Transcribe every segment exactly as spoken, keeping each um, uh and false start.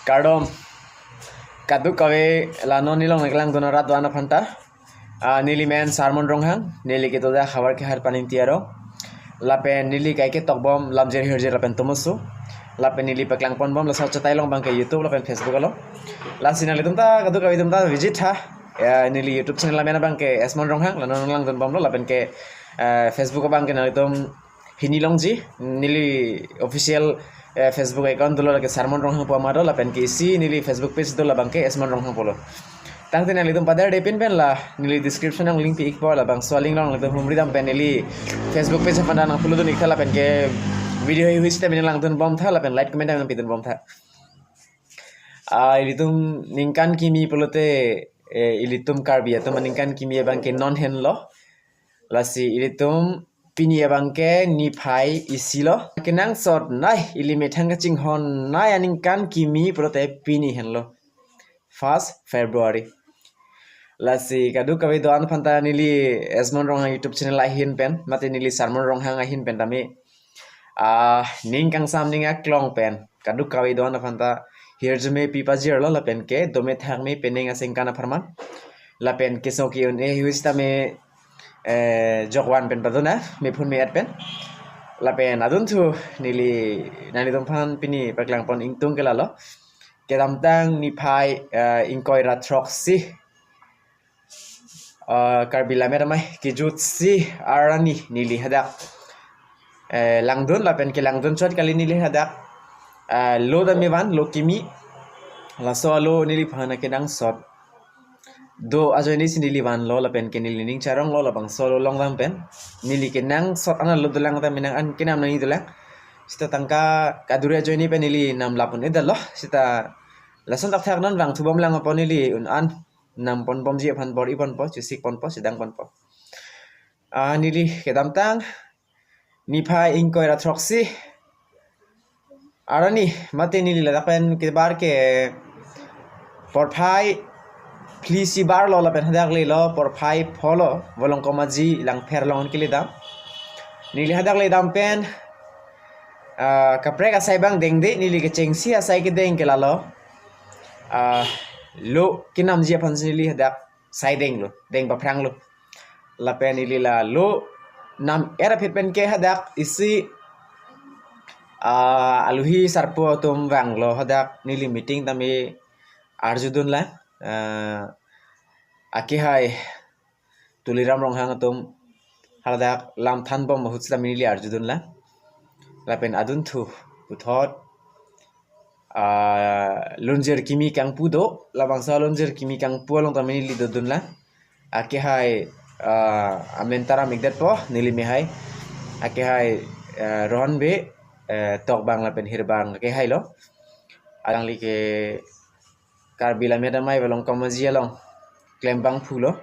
Kardom. Kadokave la non neli along nangkelangdun arat do-an aphanta. Ah, neli men Sarmon Ronghang, neli kedo dak Havar Kehar Paningti arong. Lapen neli kaike tokbom Lamjir Hirjir lapen Tomoso. Lapen neli paklangponbom laso achethai along abangke YouTube lapen Facebook along. Lasi nanglitum ta kadokave atum ta visit tha. Ya, neli YouTube channel amen abangke Esmon Ronghang, la non nanglangdunbomlo, lapen ke, eh, Facebook abangke nanglitum hini longji, neli official, eh, Facebook account dolo, lake Sarmon Ronghang pu ama do, lapen ke isi neli Facebook page do, labangke Esmon Ronghang pulo. Tangte nanglitum padar depin pen la neli description along link pi-ikpo, labangso a-link along nanglitum humri dam pen neli Facebook page aphan nangpulodun-ik tha, lapen ke video heihui sita neli langdunbom tha, lapen like comment nangpidunbom tha. Ah, ilitum ningkan kimi pulote, eh, ilitum Karbi atum aningkan kimi abangke non henlo. Lasi ilitum pini abangke niphai isi lo. Kenangsot nei, ili methang kachinghon nei aningkan kimi pulote pini henlo, first February. Lasi kadokave do-an aphanta neli Esmon Ronghang YouTube channel ahin pen, mate neli Sarmon Ronghang ahin pen tame, ah, ning kangsam ning aklong pen kadokave do-an aphanta hirjume pipajirlo, lapen ke dome thakme penang asengkan apharman. Lapen keso ke-un-e heihui sitame, eh, jokvan pen padona, mephun me-et pen. Lapen adunthu neli nanglitum aphan pini paklangpon ingtung ke lalo. Kedamtang niphai, eh, ingkoi ra throksi, eh, Karbi Lammet Amei kejutsi arni neli hadak, eh, langdun lapen kelangdun chot kali neli hadak, eh, lo tame van, lo kimi. Laso alo neliphan akenangsot do ajoine si neli vanlo, lapen ke neli ning charonglo, labangso alo long dam pen. Neli kenangsot an alo dolang tame nang an kenam nangji dolang. Sita tangka kaduri ajoine pen neli nam lap un-edetlo. Sita lason thakthak non vangthubom lang apot neli un-an namponbomji aphan bor-iponpo, chesikponpo, chedangponpo. Ah, neli kedamtang niphai ingkoi ra throksi arni, mate neli ladak pen kebar ke porphai phli isi barlo, lapen hadak lelo porphai pholo, Volongkom Aji Langpher along kele dam. Neli hadak le dam pen, ah, kaprek asai abang dengde, neli kechengsi asai kedeng ke lalo, ah, lo kenamji aphan si neli hadak sai denglo, deng paphranglo. Lapen neli la lo nam-er aphi pen ke hadak isi, ah, aluhi sarpo atum vanglo, hadak neli meeting tame arjudun lang, ah, akehai Tuliram Ronghang atum hadak lam thanbom ahut sitame neli arjudun lang. Lapen adunthu puthot, ah, lunjir kimi kangpu do, labangso lunjir kimi kangpu along tame neli dodun lang. Akehai, ah, amen ta ram-ikdetpo, neli mehai. Akehai, eh, Rohan Bey, eh, Tokbang lapen Hirbang akehai lo. Alangli ke Karbi Lammet Amei Volongkom Aji along klembangphu lo.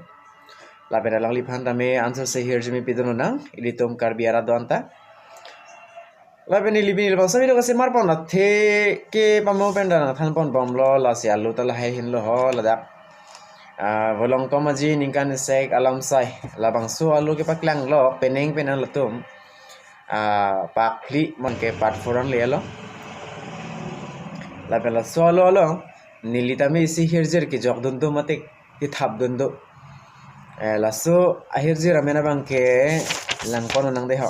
Lapen alangliphan tame ansose hirjume pidun nang, ilitum Karbi arat do-an ta. Lapen ili pini labangso video kasemarpon athe ke pamo pen nangthanponbomlo, lasi alo ta lahai henlo ho ladak. Ah, Volongkom Aji ningkan isek alam sai, labangso alo kepaklanglo, penang penang latum, ah, pak phli, mon ke part four an le alo. Lapen laso alo along neli tame isi hirjir kejokdun do mate kethapdun do. Eh, laso ahirjir amen abangke langpon nang de ho.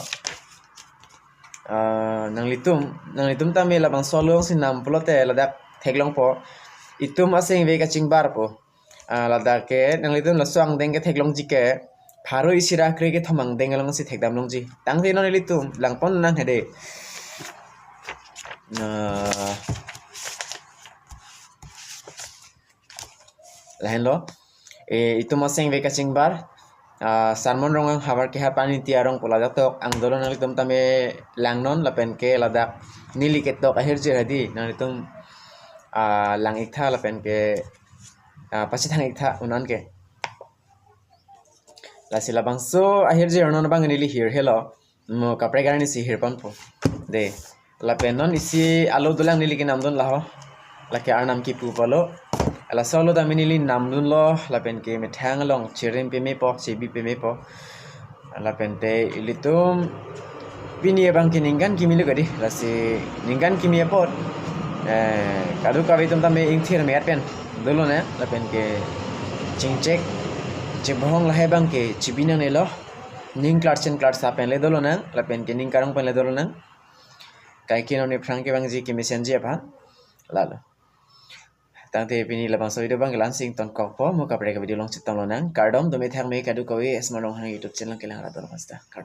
Ah, nanglitum, nanglitum tame labangso along si nam pulote ladak theklongpo. Itum asengve kachingbarpo. Ah, ladak ke nanglitum laso angdeng ketheklongji ke pharo isi ra kre kethom angdeng along si thekdam longji. Tangte non ilitum langpon nang hede. Nah, lahenlo. Eh, itum asengve kachingbar, ah, Sarmon Ronghang Havar Kehar Paningti arong pu ladak tok angdolo, nanglitum tame langnon lapen ke ladak neli ketok ahirjir hadi nanglitum, ah, lang-iktha lapen ke, ah, pachethang-iktha un-an ke. Lasi labangso ahirjir non abang neli hirhelo. Mo kaprek arni si hirponpo. De. Lapen non isi alo dolang neli kenamdun laho. Lake arnam kipu pulo. Laso alo tame neli namdunlo, lapen ke methang along chirim pemepo, chebi pemepo. Lapen te ilitum pini abangke ningkan kimi lo kadi. Lasi ningkan kimi apot Eh, kadokave atum tame ingthir me-at pen dolo nang, lapen ke chingchek, chibhong lahai abang ke chibi nangnelo, ning klarchen klarsa pen le dolo nang, lapen ke ning karong pen le dolo nang. Kaike non aphrang kevangji kemesenji aphan. Lalo. Tangte pini labangso video abang ke la-ansi ingtonkokpo, mo kaprek video along chetonglo nang. Kardom, dome thakme kadokave, S M R Ronghang YouTube channel kelang rat dolo hasta. Kardom.